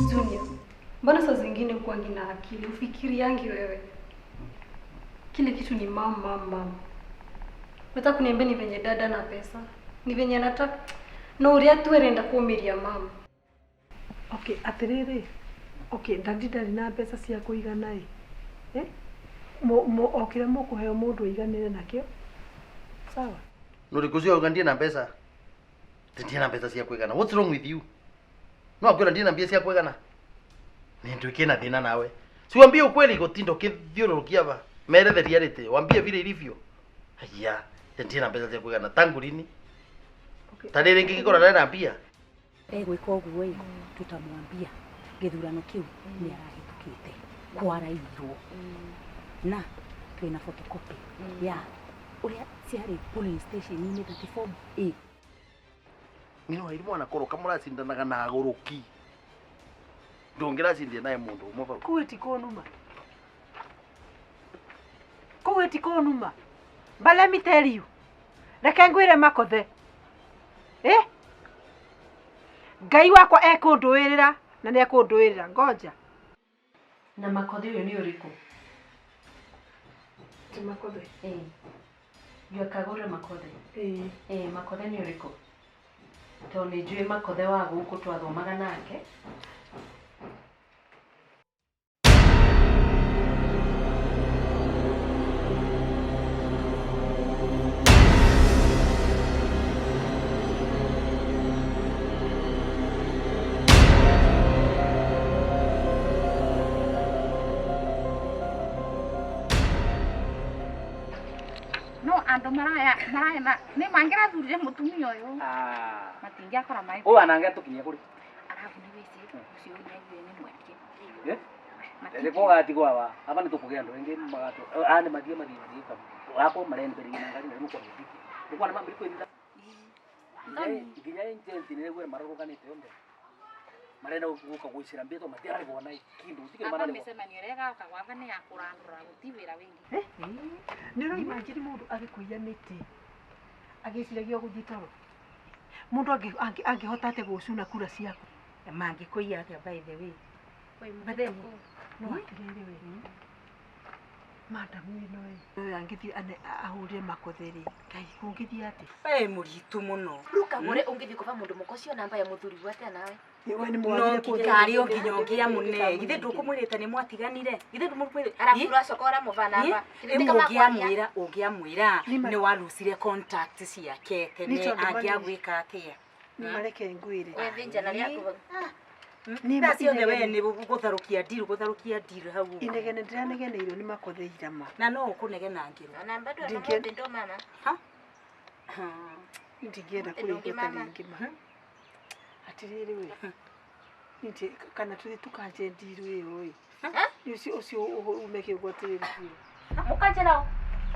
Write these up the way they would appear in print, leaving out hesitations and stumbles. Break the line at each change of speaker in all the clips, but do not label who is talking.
Junior, mbona saa zingine hukuangi na akili ufikiriangi wewe? Kile kitu ni mam mam mam. Nataka kuniambia ni venye dada na pesa, ni venye anataka no uria tu arenda kuumiria mam.
Okay, atiriri. Okay, dadi ndarĩ na mbeca cia kũigana ĩ. Eh? O kĩrĩa mũkũheo mũndũ aiganĩre nakĩo. Sawa?
Nurikucio uga ndie na mbeca. Ndie na mbeca cia kuigana. What's wrong with you? No akwira ndie na mbia cia kuigana. Ni nduike na thina nawe. Si wambie ukweli gutindo kithiururukia ba. Mere the reality. Wambie vile ilivyo. Haya, ndie na mbeca cia kuigana tangu lini?
Okay.
Ta rĩrĩ ngĩgĩkora na mbia.
Egwĩka ũguo ĩ, tũtamwambia gĩthurano kĩu nĩ arahĩtũkĩte kwarairwo na twĩna photocopy ya ũrĩa ciarĩ polling station-inĩ 34A.
Mino hairi mwana koroka mũracindanaga na agũrũki. Ndũngĩracindia naye mũndũ ũmwe bau.
Kũu ĩti kũnuma. Kũu ĩti kũnuma. But let me tell you. Reke ngwĩre Makothe. Eh? Ngai wakwa ekũndũĩrĩra na nĩ ekũndũĩrĩra. Ngoja.
Na Makothe ũyũ nĩ ũrĩkũ?
Ti Makothe.
Eh. Kagũre Makothe.
Ĩĩ.
Eh, Makothe nĩ ũrĩkũ? Tondũ nĩ njũĩ Makothe wa gũkũ twathomaga nake.
No andu maraya maraya na ni mangirathurire mutumia uyu matingiakora mai
Ũyũ anange tũkinyie kũrĩ.
Arabu ni wici ucio nyaiguire ni mwendie.
Eh? Nĩ gũgatigwo aba. Aba nĩ tũkũgĩa andũ aingĩ magatũ. Aya nĩ mathiĩ mathiĩ mathiĩ kabu. Wakwo marendereire na ngari na rĩu mũkorwo Nĩkuona nĩ mambĩrĩria kwĩthitha. Nginya agent nĩ rĩu marũrũnganĩte othe. Marenda gũka gũicĩra mbia tondũ matiararĩhwo na kĩndũ. Gũtirĩ
Aba
mararĩhwo.
mĩcemanio ĩrĩa ĩgaũka gwaka nĩ ya kũrandũra gũti wĩra wĩngĩ.
Nĩ ũraimagine mũndũ agĩkũiya mĩtĩ agĩciragia gũthiĩ toro. Mũndũ angĩhota atĩa gũcuna kura ciaku?
Mangĩkũiya atĩa by the way? But then,
No atĩrĩrĩ we. Madam ĩno ĩ. Ũyũ angĩthiĩ ahũrĩre Makothe rĩ. Ngai kũngĩthiĩ atĩa?
We mũritũ mũno.
Rukagure ũngĩthiĩ kũba mũndũ mũka ũcio namba ya mũthuri atĩa nawe?
We nĩ
No
mwagire kũnjĩra.
tarĩ o nginya ũngĩamũne. Githĩ ndũkũmwĩrĩte nĩ mwatiganire? Githĩ ndũmũkwĩrĩte?
Arabu ũracoka ũramũba namba.
Rĩu ũngĩamwĩra ũngĩamwĩra nĩ walucire contact ciake
Nĩ
tene
tondũ mani-
angĩagwĩka atĩa?
Nĩ mareke ngwĩre.
We thĩnjana rĩaku hau.
Nĩ
Thaa ciothe we
inegene-
nĩ gũtharũkia ndiru gũtharũkia ndiru hau ũguo.
Inegene ndĩranegeneirwo nĩ Makothe irama.
Na no ũkũnegena ngĩrwo.
Na namba ndũ
Ndingĩ-
na mũndũ mama.
Ndingĩenda
Mũndũ
kũrĩa
ũngĩ
igweta
mama.
rĩngĩ ma. Atĩrĩrĩ we. Nĩndĩ kana tũthiĩ tũkanje ndiru ĩyo ĩ. Nĩ ũcio ũcio ume kĩgwatĩrĩra biũ.
Mũkanje nao.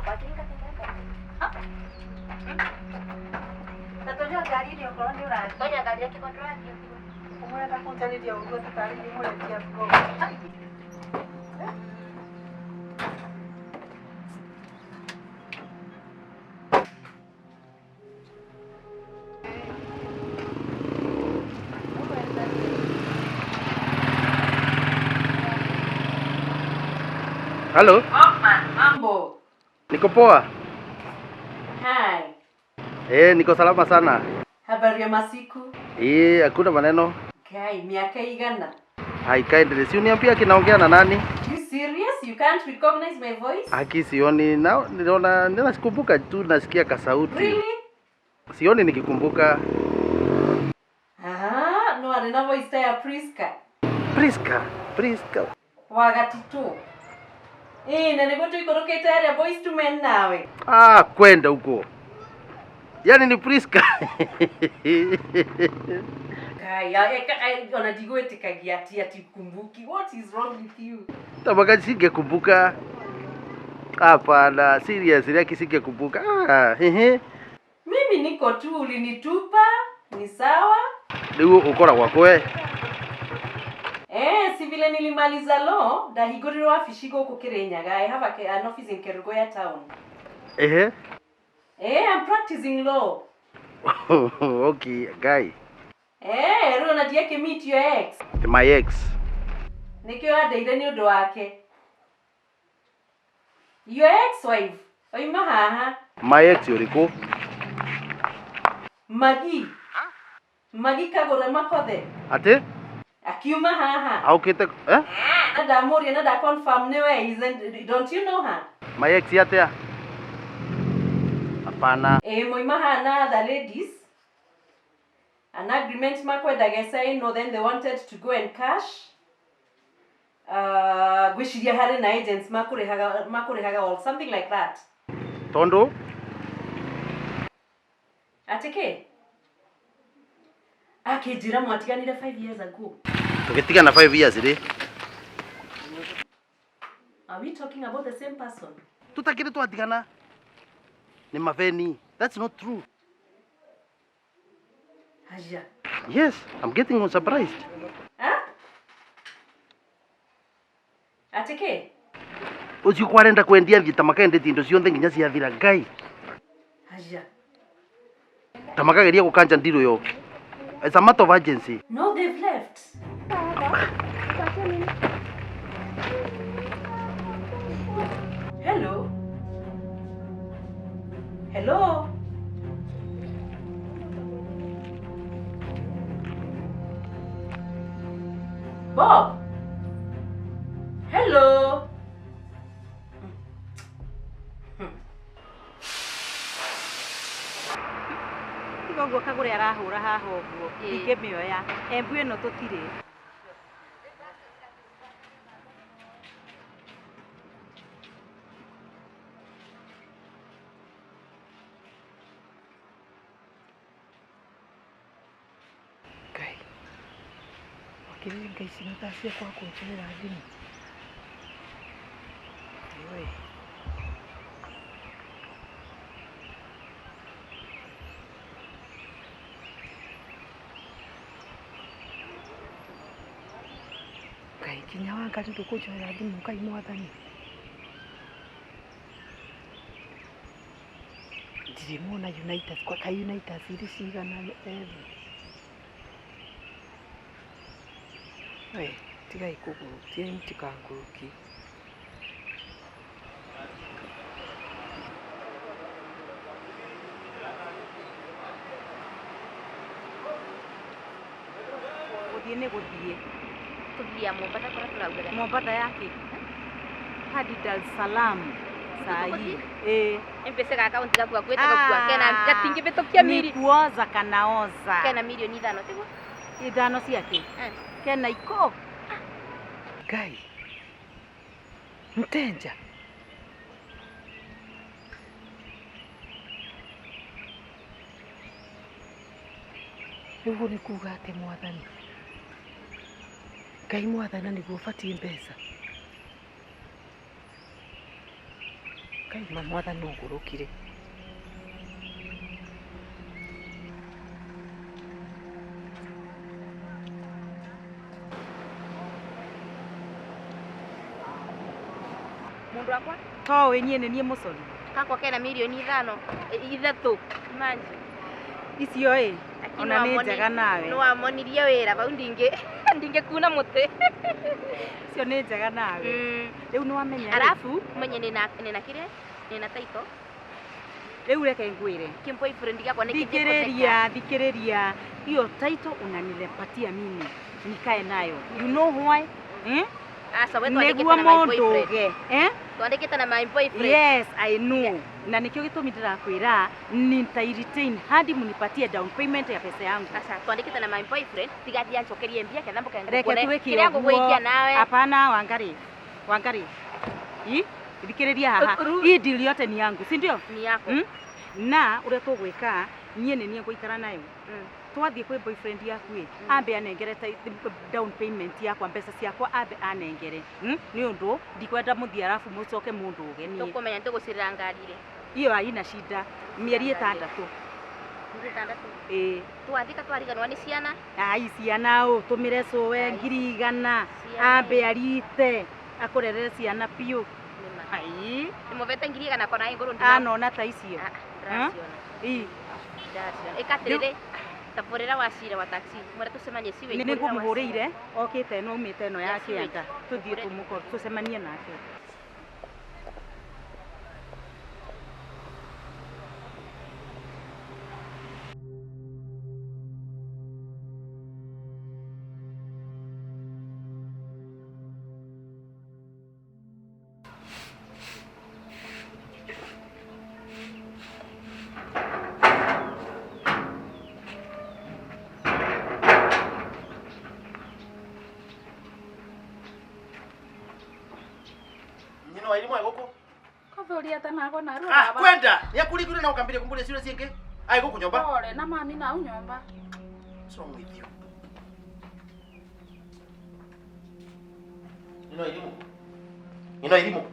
Watinga tinga.
Na tonya ngari-inĩ okorwo nĩ ũrathiĩ.
Tonya ngari yake kwa ndũrathiĩ.
Ũmũrenda kũnjarĩria ũguo ta tarĩ niĩ mũrendia ngombo.
Halo,
Mambo.
niko poa.
Hi.
Eh, niko salama sana.
Habari ya masiku?
Eh, hakuna maneno.
Kai, miaka igana.
Haikaendelee. Si uniambia kinaongea na nani?
You serious? You can't recognize my voice?
Haki sioni na niliona ninakumbuka tu nasikia kasauti.
Really?
Sioni nikikumbuka.
Ah, no arĩ na voice ta ya Priska.
Priska, Priska.
Wa gatitũ. Ĩĩ, na nĩguo tũikũrũkĩte area boys to men nawe.
Ah, kwenda huko. Yaani ni Priska.
Kai, ona ndigwĩtĩkagia ati ati kumbuki. What is wrong with you?
Tabaka singekumbuka. Hapana, seriously yake singekumbuka. Ah, ehe.
Mimi niko tu, ulinitupa, ni sawa.
Rĩu ũkoragwo kwe?
Eh, si vile nilimaliza law, ndahingũrirwo wabici gũkũ Kirinyaga. I have an office in Kerugoya town.
Ehe.
Eh, I'm practicing law.
Okay, guy.
Eh, rĩu ona ndiakĩmeet your ex.
My ex.
Nĩkĩo andeire nĩ ũndũ wake. Your ex-wife, oima haha.
My ex ũrĩkũ?
Magi. Magi kagũra makothe.
Atĩ?
Akiuma haha.
Aukĩte eh?
Na ndamũria na nda confirm nĩwe, isn't, don't you know her?
My ex atĩa? Hapana.
Eh, moima haha na other ladies. An agreement makwendaga ĩcainwo, then they wanted to go and cash. Ngwĩciria harĩ na agents makũrĩhaga or something like that.
Tondu?
Atĩ kĩ? Akĩnjĩra mwatiganire 5 years ago.
Tũgĩtigana 5 years rĩ.
Are we talking about the same person?
Tutakĩrĩ twatigana. Nĩ mabeni. That's not true.
Haya.
Yes, I'm getting surprised.
Huh? Atĩ kĩ?
Ũcio kwarenda kwendia thiĩ ta makendetie indo ciothe nginya ciathira Ngai.
Haya.
Ta makageria gũkanja ndirũ yo. It's a matter of urgency.
No, they've left. Hello? Hello? Bob? Hello?
Tiga ũguo kagũre arahũra haha ũguo ndingĩmĩoya embu ĩno tũtirĩ.
Ngai wakĩrĩre Ngai ici na thaa ciakwa kũnjoera thimũ. Ngai we. Ngai kinya wa Ngai ndũkũnjoera thimũ Ngai mwathani. Ndirĩ mona Unitas kwa kai Unitas irĩ cigana ethĩ. We tigai kũgũrũkia mũtikangũrũkie.
Gũthiĩ nĩ gũthiĩ.
Tũthiĩ Mombatha kũrĩa tũraugaga.
Mombatha yake hadi Dar es Salaam saa hii. Eh.
M-Pesa ga akaunti gaku gakuĩte gakua kena gatingĩhĩtũkia miri.
Ni kuoza kanaoza.
Kena milioni 5 tiguo?
5 ciake. Kena iko.
Ngai. Mtenja. Ũguo nĩ kuga atĩ mwathani Ngai mwathani nĩguo ũbatiĩ mbeca. Ngai ma mwathani ũngũrũkire.
Mundu wakwa?
Toĩ niĩ nĩ niĩ mũcori.
Gakwa kena milioni 5 3 imagine.
Icio ĩ ona nĩ njega nawe.
Nĩ wamonirie wĩra bau ndingĩkuna mũtĩ.
Icio nĩ njega nawe. Rĩu nĩ wamenya.
Arabu menye nĩna kĩrĩa nĩna title.
Rĩu reke ngwĩre.
Kim boyfriend gakwa nĩ
Thikĩrĩria, thikĩrĩria. Hiyo title unanilepatia mimi nikae nayo. You know why? Eh?
Asa we twandĩkĩte na my boyfriend.
Eh?
Twandĩkĩte na my boyfriend.
Yes, I know. Na nikio gĩtũmi ndĩrakwĩra nita retain hadi munipatie down payment ya pesa yangu.
Sasa twandĩkĩte na my boyfriend tigathia ncokerie mbia ketha mboka
Reke twĩke
kĩrĩa ngũgwĩkia nawe.
Hapana, Wangari. Wangari. I? Thikĩrĩria haha. Hii deal yote ni yangu, si ndio?
Ni yako.
Na ũrĩa tũgwĩka niĩ nĩ niĩ ngũikara nayo. Twathiĩ kwĩ boyfriend yaku ĩ ambe anengere down payment yakwa mbeca ciakwa ambe anengere nĩ ũndũ ndikwenda mũthiĩ arabu mũcoke mũndũge niĩ.
Tũkũmenya tũgũcirĩra ngari rĩ.
Hiyo haina shida. Mieri 6.
Ngiri 6.
Ĩĩ.
Twathika twariganwa nĩ ciana.
Ai ciana ũtũmĩre cũwe 100,000 ambe arite akũrerere ciana biũ. Ai.
Nĩmũvete 100,000 kona ingũrũ
Anona ta icio.
Ndĩraciona.
Ĩĩ.
Ndĩraciona. Ĩka atĩrĩrĩ, taburĩra wa cira wa taxi mwĩre tũcemanie siwe.
Nĩ ngũmũhũrĩire okĩte ĩno aumĩte ĩno ya kĩanda tũthiĩ tũmũkore tũcemanie nake.
Ah, kwenda. Nyakulikule na ukambile kumbule sio sienge. Ai guku nyomba.
Pole na mami na unyomba.
What's wrong with you? Nino elimu. Nino elimu.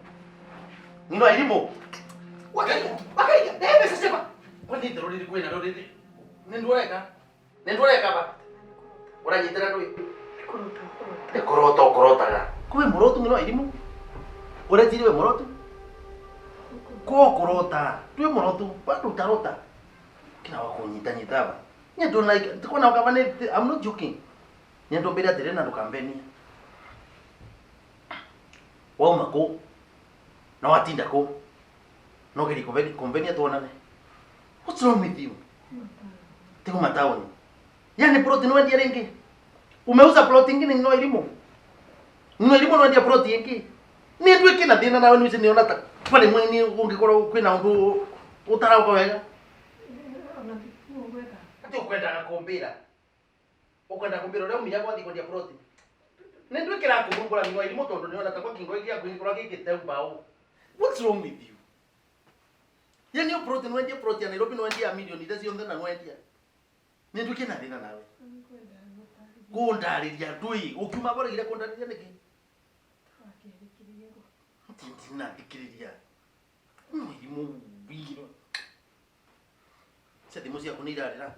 Nino elimu. Wakali, wakali. Debe sasa. Kwani ndiro kwena ro riri. Nindureka. Nindureka ba. Uranyitira ndui.
Kurota.
Kurota kurotaga. Kuwe murotu nino elimu. Uretire we murotu. Ko kurota twi murotu bado utarota kina wakunyita nyita ba nyendo like tikona ukavane I'm not joking nyendo mbere atire na ndukambenia wauma ko na watinda ko no geri konvenia tuonane. What's wrong with you? Tiko mataoni yani plot ni wendia ringi umeuza plot ingine no elimu no elimu no wendia plot ingi ni ndwike na thina nawe ni niona ta pale mwini ungikorwo kwina undu utarauka wega. Ati ukwendaga kumbira ukwenda kumbira uria umira gwathi kwendia plot ni ndwikira kurumbura minwa irimu tondu niona ta kwa kingo gia kwingikora gikite mbao. What's wrong with you? Yani plot ni wendia plot ya Nairobi ni wendia milioni iria cionthe na wendia ni ndwike na thina nawe kundariria ndui ukiuma boregire kundariria niki ndinathikiriria mwirimu wiro cia thimũ ciaku nĩ irarĩra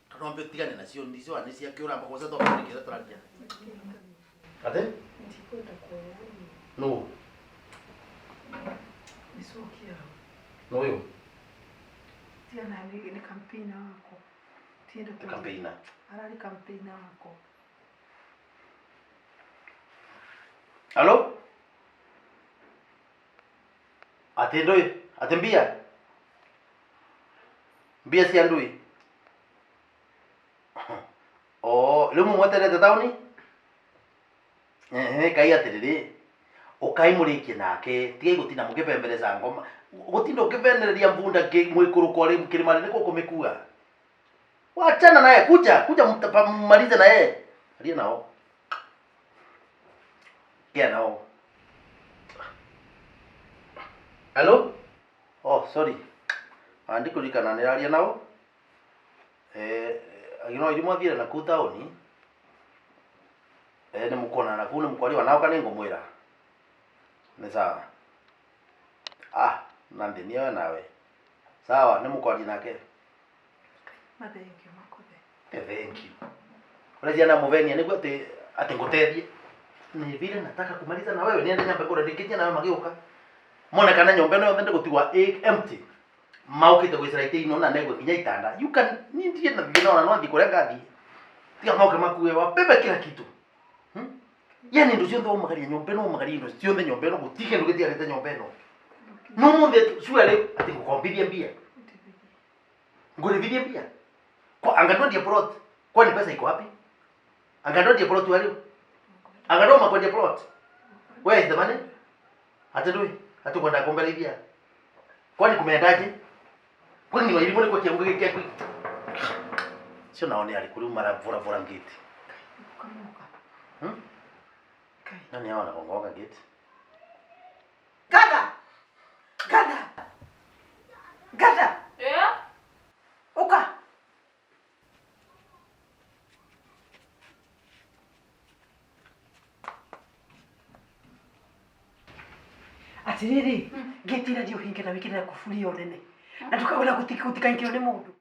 tondũ wambe ũtigane nacio ndicio nĩ ciake ũramba kwanza twambĩrĩria tũraria atĩ nũ nũ ũyũ
Tiana nĩ campaigner wako tienda
campaigner
ararĩ campaigner wako.
Halo? Ati ndui, ati mbia. Mbia cia ndui. Oh, riu mumweterete tauni? Ehe, kai atiriri. Ukai murikie nake, tigai gutinda mukipembereza ngoma. Gutinda ukivenereria mbunda mwikuruko ri kirima ni kumikua. Wachana naye, kuja, kuja mmalize na yeye. Alia nao. Kia nao. Hello? Oh, sorry. Andikuririkana nĩraria nao. Agino irimũ athire na kuu taũni. Nĩ mũkuonana kuu nĩ mũkwariwa nao kana nĩngũmwĩra. Nĩ sawa. Ah, na nthĩ we nawe. Sawa, nĩ mũkwaria nake.
Mathengio makothe.
Thank you. Ũreciria na mũvenia nĩguo atĩ atĩ ngũteithie. Ni vile nataka kumaliza na wewe niende nyambe kũrĩa ndĩkĩtie nawe magĩũka. Mone kana nyomba ĩno yothe ndĩgũtigwa empty. Maukite gwicira ite ino na negwe nginya itanda. You can ni ndiye na thina ona no thiĩ kũrĩa ngathiĩ. Tiga moke makue wabebe kila kitu. Yani indo ciothe ũmagaria nyomba ĩno ũmagaria indo ciothe nyomba ĩno gũtirĩ kĩndũ gĩtigarĩte nyomba ĩno. No mũthĩ surely atĩ ngũkombithie mbia. Ngũrĩthithie mbia. Kwa angandodia plot. Kwani pesa iko wapi? Angandodia plot walio. Angadoma kwenye plot. Where is the money? Atendui. Hatukwenda kumbelithia. Kwani kumeendaje? Kwani ni wairimu ni kwa kiango giki gĩaku. Sio naone alikuri mara vura vura ngiti. Nani hao wanagonga gate?
Gada. Gada. Gada.
Yeah.
Uka.
Atiriri, ngeti ira ndiũhinge na wĩkĩre na kuburi ĩyo nene. Na ndũkagũra gũtikaingĩrwo nĩ mũndũ.